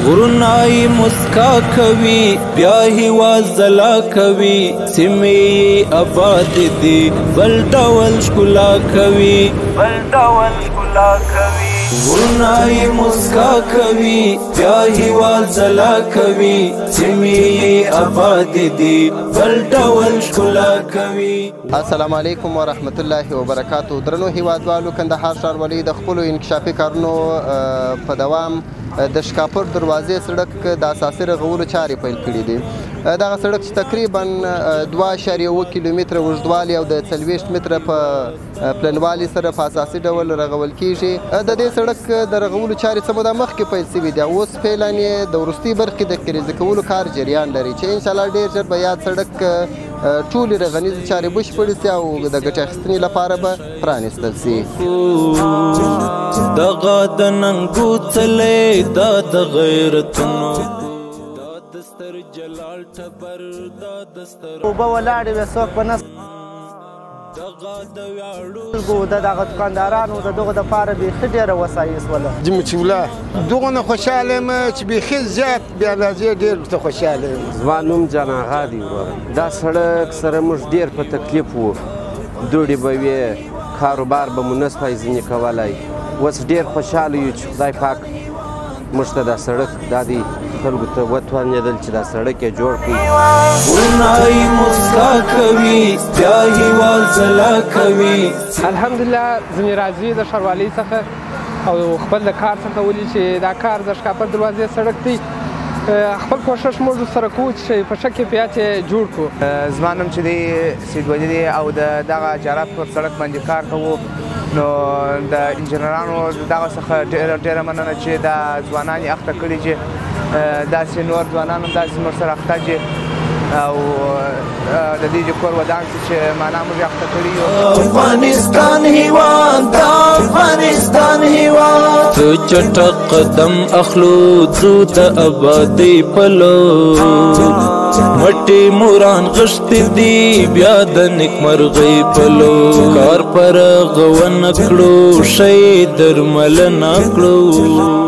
غرونه یې مسکا کوي، بیا هیواد ځلا کوي، سیمې یې اباد دي، بل ډول ښکلا کوي، بل ډول ښکلا کوي. غرونه یې مسکا کوي، بیا هیواد ځلا کوي، سیمې یې اباد دي، بل ډول ښکلا کوي. السلام علیکم ورحمت الله وبرکاتو. درنو هیوادوالو، کندهار ښاروالۍ د خپلو انکشافي کارونو په دوام د شکاپور دروازې سړک د اساسي رغولو چارې پیل کړې دي. دغه سړک چې تقریبا 2.7 کیلومتره اوږدوالی او د 40 متره په پلنوالي سره په اساسي ډول رغول کیږي. د دې سړک د رغولو چارې څه موده مخکې پیل شوې دي او اوس فعلا یې د وروستۍ برخې د قریزه کولو کار جریان لري چې انشاءالله ډېر ژر به یاد سړک ټولې رغنیزې چارې بشپړې سي او د ګټې اخیستنې لپاره به پرانیستل سي. دغه د ننګو څلی، دا د غیرتونو، دا د ستر جلال ټبر، دا د ستر اوبه ولاړې وې، څوک به نه دغه د ویاړو د دغه دوکاندارانو د دغو دپاره بیخي ډېره وسایي سوله. چې ولا دغه خوشحاله یم چې بیخي زیات بې اندازې ډېر ورته خوشحاله یم. زما نوم جان اغا دی وروره. دا سړک سره موږ ډېر په تکلیف وو، دوړې به وې، کاروبار به مو نه سوای ځینې کولی. اوس ډېر خوشحاله یو چې خدای پاک موږ ته دا سړک دا دی خلکو ته وتوانېدل چې دا سړک یې جوړ کړي. غرونه یې مسکا کوي، بیا هیواد ځلا کوي. الحمدلله ځینې راځي د ښاروالۍ څخه او خپل د کار څخه ولي چې دا کار د شکاپر دروازې سړک دی، خپل کوښښ موږ سره کوو چې په ښه کیفیت یې جوړ کړو. زما نوم چې دی سید ولي دی او د دغه جرات پر سړک باندې کار کوو. نو د انجنیرانو دغه څخه ډېره مننه چې دا ځوانان یې اخته کړي چې داسې نور ځوانان هم داسې موږ سره اخته چې او د دې چې کور ودان سي چې معنا موږ یې اخته کړي یو. افغانستان هیواد، دا افغانستان هیواد، څه چټک قدم اخلو ځو د ابادۍ په لور، مټې موران غښتې دي بیا د نیکمرغۍ په لور، کار پر غونه کړو ښه یې درملنه کړو.